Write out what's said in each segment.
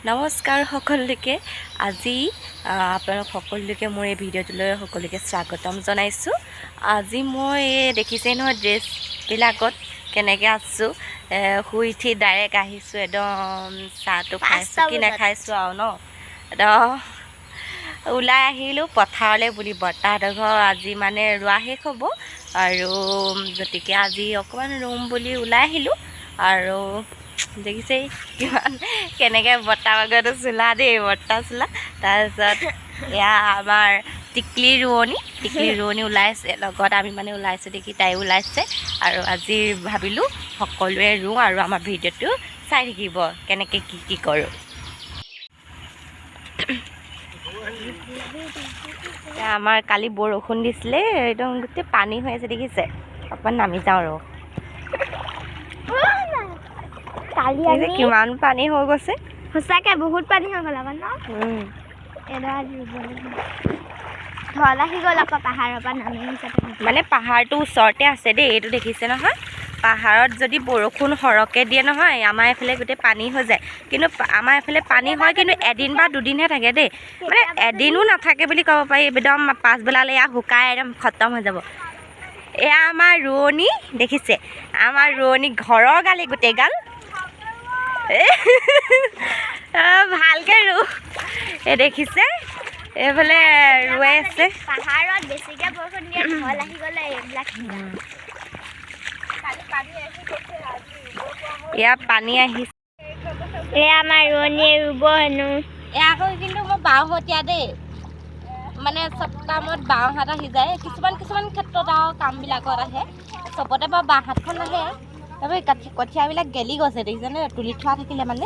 নমস্কাৰ সকলোকে। আজি আপোনালোক সকলোকে মোৰ এই ভিডিঅ'টোলৈ সকলোকে স্বাগতম জনাইছোঁ। আজি মই এই দেখিছেই নহয় ড্ৰেছবিলাকত কেনেকৈ আছোঁ। শুই উঠি ডাইৰেক্ট আহিছোঁ, একদম চাহটো খাইছোঁ কি 5টা বজাত। নাখাইছোঁ আৰু ন, একদম ওলাই আহিলোঁ পথাৰলৈ বুলি। বৰ্তাহঁতৰ ঘৰ আজি মানে ৰোৱা শেষ হ'ব আৰু গতিকে আজি অকণমান ৰুম বুলি ওলাই আহিলোঁ। আৰু দেখিছেই কিমান কেনেকৈ বৰ্তা বাগৰটো চোলা দেই, বৰ্তা চোলা। তাৰপিছত এয়া আমাৰ টিকলি ৰোৱনী, টিকলি ৰোৱনী ওলাইছে লগত। আমি মানে ওলাইছোঁ দেখি তাইও ওলাইছে। আৰু আজি ভাবিলোঁ সকলোৱে ৰুওঁ আৰু আমাৰ ভিডিঅ'টো চাই থাকিব কেনেকৈ কি কি কৰোঁ। এতিয়া আমাৰ কালি বৰষুণ দিছিলে, একদম গোটেই পানী হৈ আছে দেখিছে। অকণমান নামি যাওঁ আৰু। কালি এই যে আমি কিমান পানী হৈ গৈছে। সঁচাকে বহুত পানী হৈ গ'ল আকৌ ন। এডৰা ৰুব লাগিব। ঢল আহি গ'ল আকৌ পাহাৰৰ পৰা নামি আহিছে তেনেকে। মানে পাহাৰটো ওচৰতে আছে দেই, এইটো দেখিছে নহয়। পাহাৰত যদি বৰষুণ সৰহকৈ দিয়ে নহয়, আমাৰ এইফালে গোটেই পানী হৈ যায়। কিন্তু আমাৰ এইফালে পানী হয়, কিন্তু এদিন বা দুদিনহে থাকে দেই। মানে এদিনো নাথাকে বুলি ক'ব পাৰি। একদম পাছবেলালৈ এয়া শুকাই একদম খতম হৈ যাব। এয়া আমাৰ ৰোৱনী দেখিছে, আমাৰ ৰোৱনী ঘৰৰ গালি গোটেই গাল। ভালকে ৰু। এই দেখিছে, এইফালে ৰুৱে আছে। পাহাৰত বেছিকে বৰষুণ দিয়ে, ঢল আহি গ'লে এইবিলাক। এয়া পানী আহিছে। এয়া আমাৰ ৰোৱনীয়ে ৰুব হেনো। এয়া আকৌ কিন্তু মই বাওঁহতীয়া দেই, মানে চব কামত বাওঁ হাত আহি যায়। কিছুমান কিছুমান ক্ষেত্ৰত আৰু কামবিলাকত আহে, চবতে বাৰু বাওঁ হাতখন নাহে। তাৰপৰা কঠীয়াবিলাক গেলি গৈছে দেখিছেনে? তুলি থোৱা থাকিলে মানে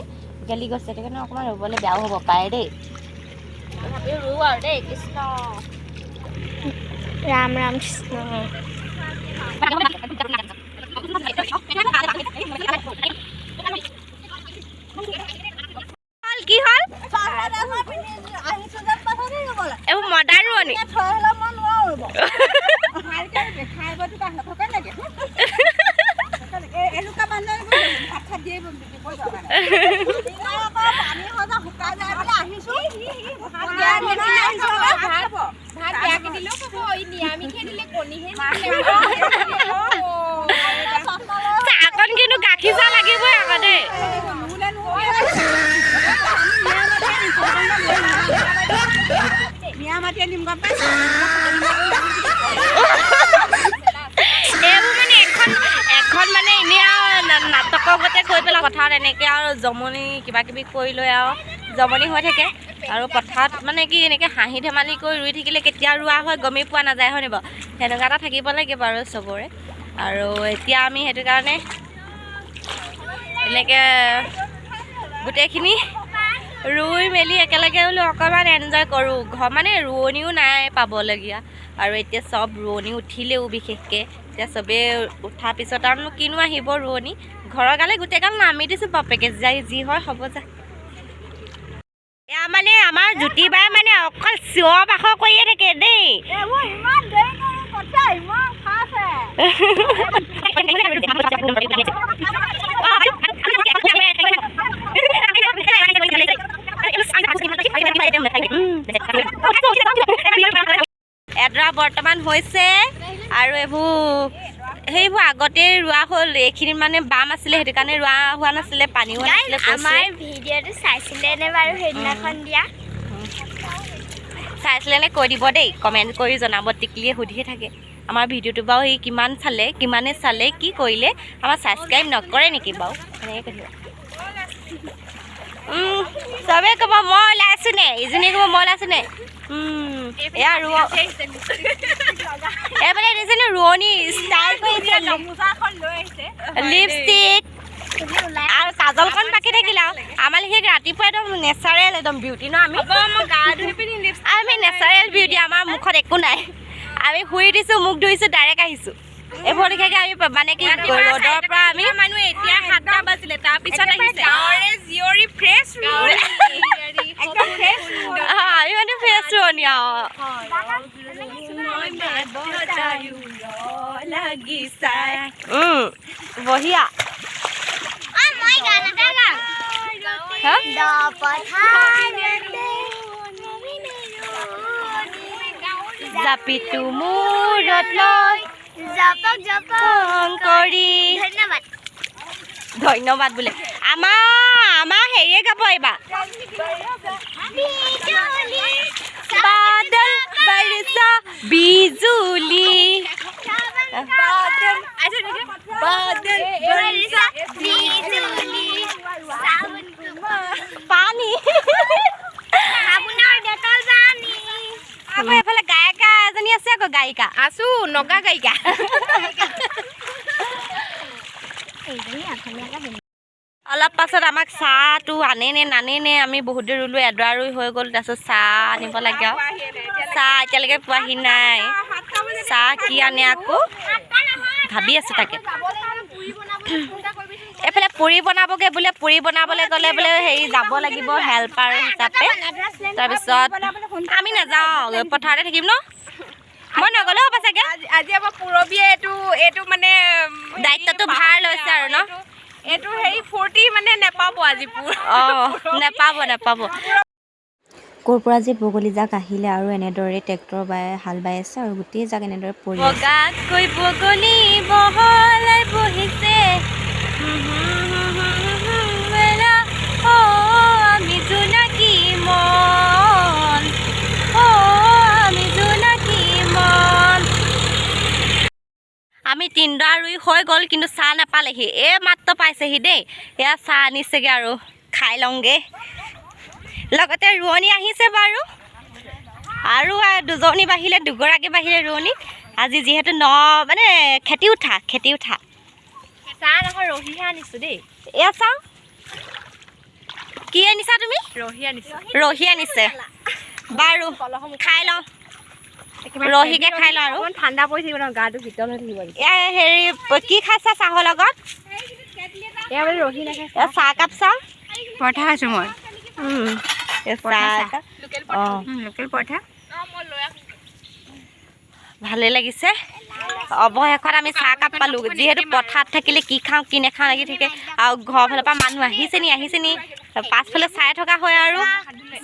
গেলি গৈছে। সেইটো কাৰণে অকণমান ৰুবলৈ বেয়াও হ'ব পাৰে দেই। তথাপিও ৰুওঁ আৰু দেই। কৃষ্ণ। ৰাম ৰাম কৃষ্ণ। হ'ল কি হ'ল? এইবোৰ মডাৰ্ণ ৰোৱনী। চাহকণ কিন্তু গাখীৰ চাহ লাগিবই আকৌ দেই। এইবোৰ মানে এখন এখন মানে এনেই আৰু নাটকৰ গতে কৈ পেলাই পথাৰত এনেকৈ আৰু জমনি কিবা কিবি কৰি লৈ আৰু জমনি হৈ থাকে। আৰু পথাৰত মানে কি এনেকৈ হাঁহি ধেমালি কৰি ৰুই থাকিলে কেতিয়া ৰোৱা হয় গমেই পোৱা নাযায়, হয়নে বাৰু? সেনেকুৱা এটা থাকিব লাগে বাৰু চবৰে। আৰু এতিয়া আমি সেইটো কাৰণে এনেকৈ গোটেইখিনি ৰুই মেলি একেলগে বোলো অকণমান এনজয় কৰোঁ। ঘৰ মানে ৰোৱনীও নাই পাবলগীয়া। আৰু এতিয়া চব ৰোৱনী উঠিলেও, বিশেষকৈ এতিয়া চবেই উঠাৰ পিছত আৰুনো কিনো আহিব ৰোৱনী। ঘৰৰ গালে গোটেই গাল নামি দিছোঁ বাপেকে, যাই যি হয় হ'ব যা। এয়া মানে আমাৰ জ্যোতিবাই মানে অকল চিঞৰ বাখৰ কৰিয়ে থাকে দেই। এডৰা বৰ্তমান হৈছে আৰু এইবোৰ সেইবোৰ আগতেই ৰোৱা হ'ল। এইখিনি মানে বাম আছিলে, সেইটো কাৰণে ৰোৱা হোৱা নাছিলে, পানীও নাছিলে। আমাৰ ভিডিঅ'টো চাইছিলে নে বাৰু সেইদিনাখন দিয়া? চাইছিলে নে কৈ দিব দেই, কমেণ্ট কৰি জনাব। টিকলিয়ে সুধিয়ে থাকে আমাৰ ভিডিঅ'টো বাৰু সি কিমান চালে, কিমানে চালে, কি কৰিলে, আমাৰ ছাবস্ক্ৰাইব নকৰে নেকি বাৰু, সেনেকৈ কৈ থাকিব। চবে ক'ব মই ওলাইছোঁ নে, ইজনীয়ে ক'ব মই ওলাইছোঁ নে। এয়া ৰোৱ, এইফালে দেখিছেনে ৰোৱনী ষ্টাইল কৰিছে, লিপষ্টিক আৰু কাজলখন বাকী থাকিলে। আৰু আমাৰ লিখি ৰাতিপুৱা একদম নেচাৰেল একদম বিউটি ন। আমি আমি নেচাৰেল বিউটি, আমাৰ মুখত একো নাই। আমি শুই দিছোঁ, মুখ ধুইছোঁ, ডাইৰেক্ট আহিছোঁ। এইবোৰ লিখাকে আমি মানে কি ৰ'দৰ পৰা আমি মানুহ এতিয়া 7টা বাজিলে, তাৰপিছত আহিছে জীয়ৰী ফ্ৰেছ। আমি মানে ফ্ৰেছ ৰোৱনী আৰু। বঢ়িয়া। মই গান এটা গাম। হা? পথাৰতে। জাপিটো মূৰত লৈ জপক জপক কৰি। ধন্যবাদ। ধন্যবাদ বোলে। আমাৰ হেৰিয়ে গাব এইবাৰ। বিজুলী। बादल बरसा बिजुली। बादल बरसा। বিজুলী, চাবোন। পানী। চাবোনৰ ডেটল পানী। আকৌ এইফালে গায়িকা এজনী আছে আকৌ, গায়িকা। আছো, নগা গায়িকা। এইজনী অসমীয়াকে। অলপ পাছত আমাক চাহটো আনে নে নানে নে? আমি বহুত দেৰি ৰুলোঁ, এডৰা ৰুই হৈ গ'ল। তাৰপিছত চাহ আনিব লাগে আৰু চাহ এতিয়ালৈকে পোৱাহি নাই। চাহ কি আনে আকৌ ভাবি আছোঁ তাকে। এইফালে পুৰি বনাবগৈ বোলে। পুৰি বনাবলৈ গ'লে বোলে হেৰি যাব লাগিব হেল্পাৰ হিচাপে। তাৰপিছত আমি নাযাওঁ, পথাৰতে থাকিম ন। মই নগ'লেও হ'ব চাগে। আজি আমাৰ পুৰবীয়ে এইটো মানে দায়িত্বটো ভাৰ লৈছে আৰু ন? এইটো হেৰি ফূৰ্তি মানে নেপাব আজি পুৰ। অঁ, নেপাব, নেপাব। ক'ৰ পৰা যে বগলী জাক আহিলে আৰু এনেদৰে ট্ৰেক্টৰ বাই হাল বাই আছে আৰু গোটেই জাক এনেদৰে পৰি আছে। বগাকৈ বগলী বহলাই বহিছে মেলা, অ আমি জোনাকী মন, অ আমি জোনাকী মন। আমি তিনিডৰা ৰুই হৈ গ'ল, কিন্তু চাহ নাপালেহি। এই মাত্ৰ পাইছেহি দেই। এয়া চাহ আনিছেগৈ আৰু খাই লওঁগৈ। লগতে ৰোৱনী আহিছে বাৰু আৰু দুজনী বাঢ়িলে, দুগৰাকী বাঢ়িলে ৰোৱনী আজি, যিহেতু ন মানে খেতি উঠা। চাহ নহয়, ৰহিহে আনিছো দেই। এয়া চাওঁ, কি আনিছা তুমি? ৰহি আনিছো। ৰহি আনিছে। বাৰু, খাই লওঁ, ৰহিকে খাই লওঁ আৰু। অকণমান ঠাণ্ডা পৰি থাকিব ন, গাটো শীতল হৈ থাকিব। এয়া হেৰি, কি খাইছা চাহৰ লগত? এয়া মানে ৰহি নাখায়। এয়া চাহ কাপ চাওঁ। পৰঠা খাইছো মই। এই চাহ কাপ। অঁ। লোকেল পৰঠা। ভালেই লাগিছে। অৱশেষত আমি চাহকাপ পালোঁ। যিহেতু পথাৰত থাকিলে কি খাওঁ কি নাখাওঁ লাগি থাকে আৰু ঘৰৰ ফালৰ পৰা মানুহ আহিছে নি, আহিছে নি, পাছফালে চাই থকা হয় আৰু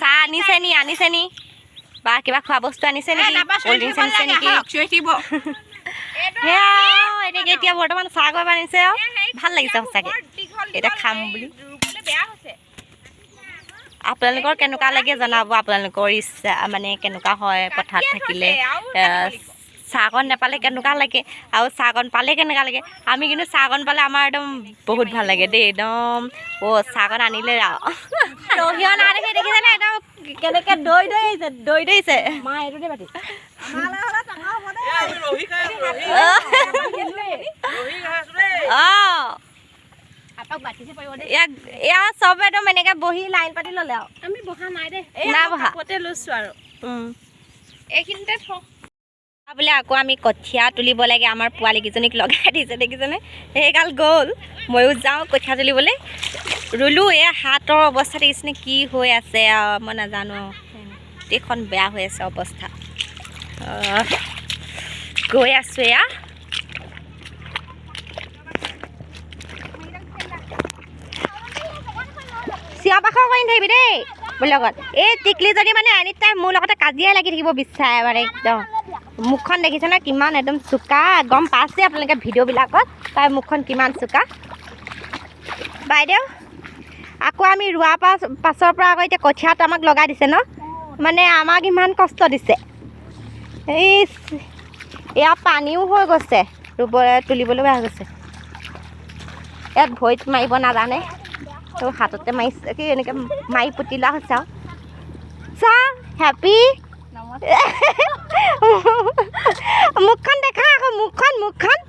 চাহ আনিছে নি, আনিছে নি বা কিবা খোৱা বস্তু আনিছে নেকি, কল্ড ড্ৰিংকছ আনিছে নেকি। চিঞৰি থাকিব। সেয়া আৰু এনেকৈ এতিয়া বৰ্তমান চাহ কাপ আনিছে আৰু ভাল লাগিছে সঁচাকৈ। এতিয়া খাম বুলি। আপোনালোকৰ কেনেকুৱা লাগে জনাব। আপোনালোকৰ ইচ্ছা মানে কেনেকুৱা হয়, পথাৰত থাকিলে চাহকণ নাপালে কেনেকুৱা লাগে আৰু চাহকণ পালে কেনেকুৱা লাগে? আমি কিন্তু চাহকণ পালে আমাৰ একদম বহুত ভাল লাগে দেই। একদম অ' চাহকণ আনিলে আৰু ৰহিয় নাই দেখি, দেখিছেনে একদম কেনেকৈ দৈ দৈ আহিছে, দৈ দৈ আহিছে। মা, এইটোতে পাতি। অঁ, ইয়াক এয়া চব একদম এনেকৈ বহি লাইন পাতি ল'লে আৰু। আমি বহা নাই দেই। নাই বহা। কাপতে লৈছো আৰু এইখিনিতে থ। বোলে আকৌ আমি কঠীয়া তুলিব লাগে। আমাৰ পোৱালীকেইজনীক লগাই দিছে, দেখিছেনে? সেইগাল গ'ল, ময়ো যাওঁ কঠীয়া তুলিবলৈ। ৰুলোঁ, এই হাতৰ অৱস্থা দেখিছেনে কি হৈ আছে আৰু মই নাজানো আৰু। গোটেইখন বেয়া হৈ আছে অৱস্থা। গৈ আছোঁ এয়া। চিঞৰ বাখৰ কৰি নাথাকিবি দেই মোৰ লগত। এই টিকলিজনী মানে এনি টাইম মোৰ লগতে কাজিয়াই লাগি থাকিব বিচাৰে। মানে একদম মুখখন দেখিছে ন, কিমান একদম চোকা। গম পাইছে আপোনালোকে ভিডিঅ'বিলাকত তাইৰ মুখখন কিমান চোকা। বাইদেউ, আকৌ আমি ৰোৱা পাছৰ পৰা আকৌ এতিয়া কঠীয়াত আমাক লগাই দিছে ন, মানে আমাক ইমান কষ্ট দিছে। এই এয়া পানীও হৈ গৈছে, ৰুব তুলিবলৈ বেয়া হৈ গৈছে। ইয়াত ভৰিত মাৰিব নাজানে তো হাততে মাৰিছে কি এনেকৈ মাৰি পুতি লোৱা হৈছে। আৰু চা, হেপী মুখখন দেখা আকৌ, মুখখন, মুখখন,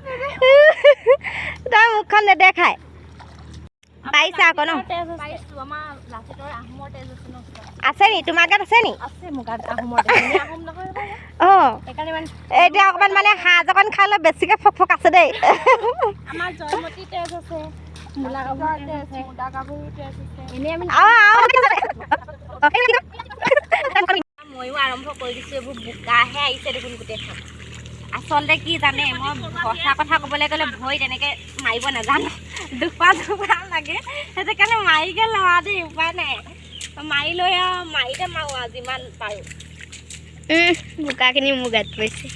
তাৰ মুখখন নেদেখায়। পাৰিছা আকৌ ন? আছে নি তোমাৰ গাত? আছে নি? অঁ, এতিয়া অকণমান মানে সাজ অকণ খাই অলপ বেছিকৈ ফক ফক আছে দেই। আমাৰ জয়মতী তেজ আছে, মূলা গাভৰু তেজ আছে, মূলা গাভৰু তেজ আছে। এনেই আমি ময়ো আৰম্ভ কৰি দিছোঁ। এইবোৰ বোকাহে আহিছে দেখোন গোটেইখন। আচলতে কি জানে, মই সঁচা কথা ক'বলৈ গ'লে ভৰিত এনেকৈ মাৰিব নাজানো, দুপা দুপা। লাগে, সেইটো কাৰণে মাৰিকে লওঁ দেই, উপায় নাই। মাৰি লৈ আৰু মাৰিতে মাৰোঁ আৰু যিমান পাৰোঁ। বোকাখিনি মোৰ গাত পৰিছে।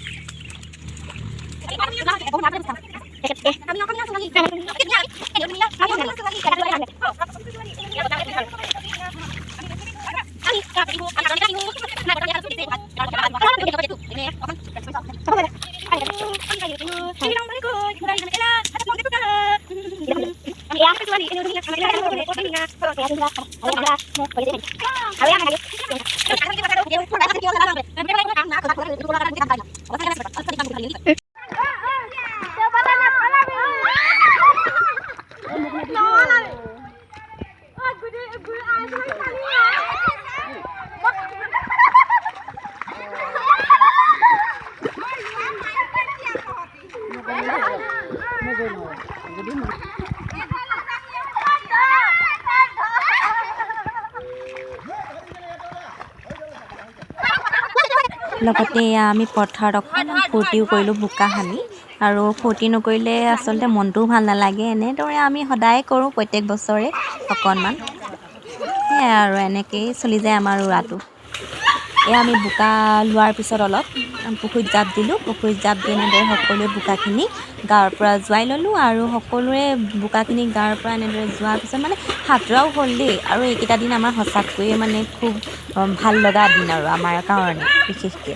লগতে এয়া আমি পথাৰত অকণমান ফূৰ্তিও কৰিলোঁ বোকা সানি, আৰু ফূৰ্তি নকৰিলে আচলতে মনটোও ভাল নালাগে। এনেদৰে আমি সদায় কৰোঁ প্ৰত্যেক বছৰে অকণমান, সেয়াই আৰু এনেকৈয়ে চলি যায় আমাৰ ৰোৱাটো। এয়া আমি বোকা লোৱাৰ পিছত অলপ পুখুৰীত জাপ দিলোঁ। পুখুৰীত জাপ দি এনেদৰে সকলোৱে বোকাখিনি গাৰ পৰা জোৱাই ল'লোঁ, আৰু সকলোৰে বোকাখিনি গাৰ পৰা এনেদৰে যোৱাৰ পিছত মানে সাঁতোৰাও হ'ল দেই। আৰু এইকেইটা দিন আমাৰ সঁচাকৈয়ে মানে খুব ভাল লগা দিন আৰু আমাৰ কাৰণে বিশেষকৈ।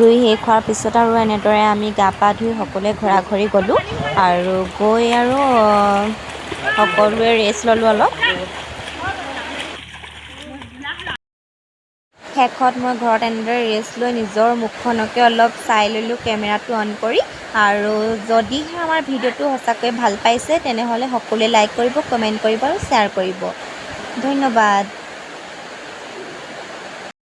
ৰুই শেষ হোৱাৰ পিছত আৰু এনেদৰে আমি গা পা ধুই সকলোৱে ঘৰা ঘৰি গ'লোঁ, আৰু গৈ আৰু সকলোৱে ৰেষ্ট ল'লোঁ অলপ। শেষত মই ঘৰত এনেদৰে ৰেষ্ট লৈ নিজৰ মুখখনকে অলপ চাই ল'লোঁ কেমেৰাটো অন কৰি। আৰু যদিহে আমাৰ ভিডিঅ'টো সঁচাকৈ ভাল পাইছে তেনেহ'লে সকলোৱে লাইক কৰিব, কমেণ্ট কৰিব আৰু শ্বেয়াৰ কৰিব। ধন্যবাদ।